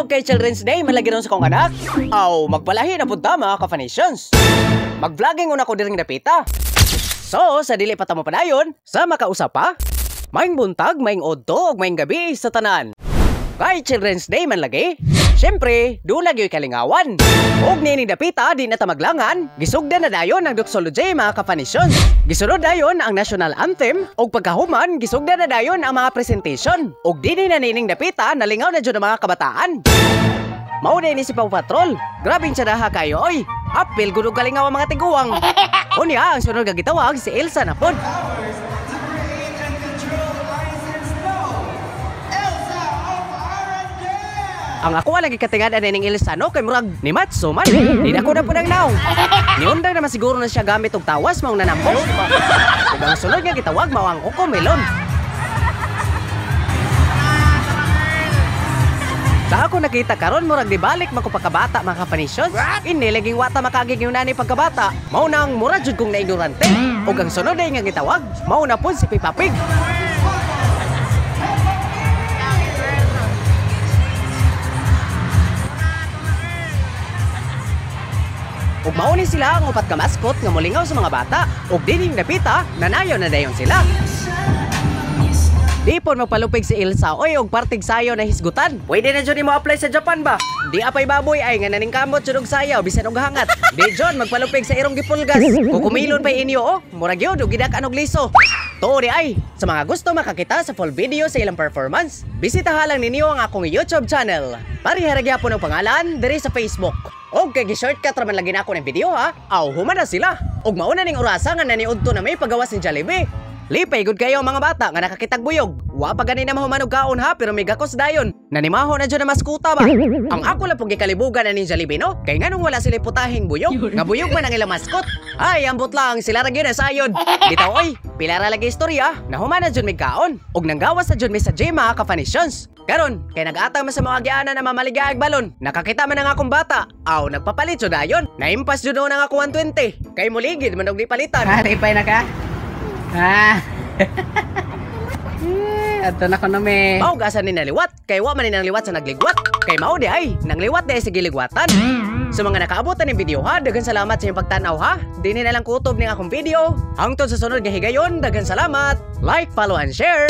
Og kay Children's Day man lagi ron sa kong anak. Aw, magpalahi na pud ta, mga ka-Fanitions. Mag-vlogging una ko diring dapita. So, sa dili pa ta mo padayon, sa makausap pa, maayong buntag, maayong udto, ug maayong gabi sa tanan. Kay Children's Day man lagi, syempre, dula gyud kalingawan. Og niining dapita, di na ta maglangan, gisugdan na dayon ang doxology, mga ka-Fanitions. Gisunod dayon ang national anthem, ug pagkahuman, gisugdan na dayon ang mga presentation. Og dinhi na niining dapita, nalingaw na jud ang mga kabataan. Mao ni si Paw Patrol. Grabing tsadaha kayo, oy. Apil gud og kalingaw ang mga tiguang. Unya, ang sunod nga gitawag si Elsa na pod. Powers to create and control ice and snow. Elsa of Arendelle! Ang ako lang gikatingad ani ning Elsa, no, kay murag ni Matso man. Di na ko na pud ang naong. Niundang naman siguro na siya gamit og tawas, maong nanambok. Ug ang sunod nga gitawag mao ang Cocomelon. Sa ako nakita karon, murag dibalik man ko pagkabata, mga ka-Fanitions. Ini laging wata makagig yung nani pagkabata. Mao nang mura jud kong naignorante. Ug ang sunod ay nga gitawag, mao na pud si Peppa Pig. Ug mao ni sila ang upat ka mascot nga molingaw sa mga bata. Ug dining dapita, nanayaw na dayon sila. Di po magpalupig si Elsa, oy, og partig sayo na hisgutan. Pwede na jud mo apply sa Japan ba? Di apay baboy ay nga naningkamot jud og sayaw bisan og hangat. Di jud magpalupig sa irong gipulgas. Kukumilon pay inyo oh, murag yun og gidak-an og liso. Tuo di ay, sa mga gusto makakita sa full video sa ilang performance, bisitaha lang ninyo ang akong YouTube channel. Pareha ra gyapon ang pangalan diri sa Facebook. Og kay gi-shortcut ra man lagi nako ng video ha, aw human na sila. Og mauna ning orasa nga naniudto na may pagawas ni Jollibee. Lipay gud kayo mga bata nga nakakitag buyog. Wa pa gani na mahuman og kaon ha, pero may gakos dayon. Nanimaho na jud na maskuta ba. Ang ako lang pug gikalibugan ani Jollibee no, kay nganong wala sila putahing buyog. Nga buyog man ang ilang maskot. Ay, ambot lang sila ra gyud ang sayon. Bitaw oy, pila ra lagi istorya, nahuman na jud mig kaon. Og nanggawas sa jud mi sa gym, mga ka-Fanitions. Karon, kay nag-atang man sa mga agianan na mamaligay og balon, nakakita man ang akong bata. Aw, nagpapalit jud dayon. Naimpas jud ang ako 120. Kay muligid man og di palitan. Ha, ripay na ka? Ha? Ato na ko na me. Mao gasa ni naliwat, kay wa man ni nangliwat sa nagligwat. Kay mao di ay, nangliwat di ay sa giligwatan. Sa mga nakaabotan ning video ha, daghan salamat sa inyong pagtan-aw ha. Dini na lang kutob ning akong video. Hangtod sa sunod nga higayon, daghan salamat. Like, follow and share.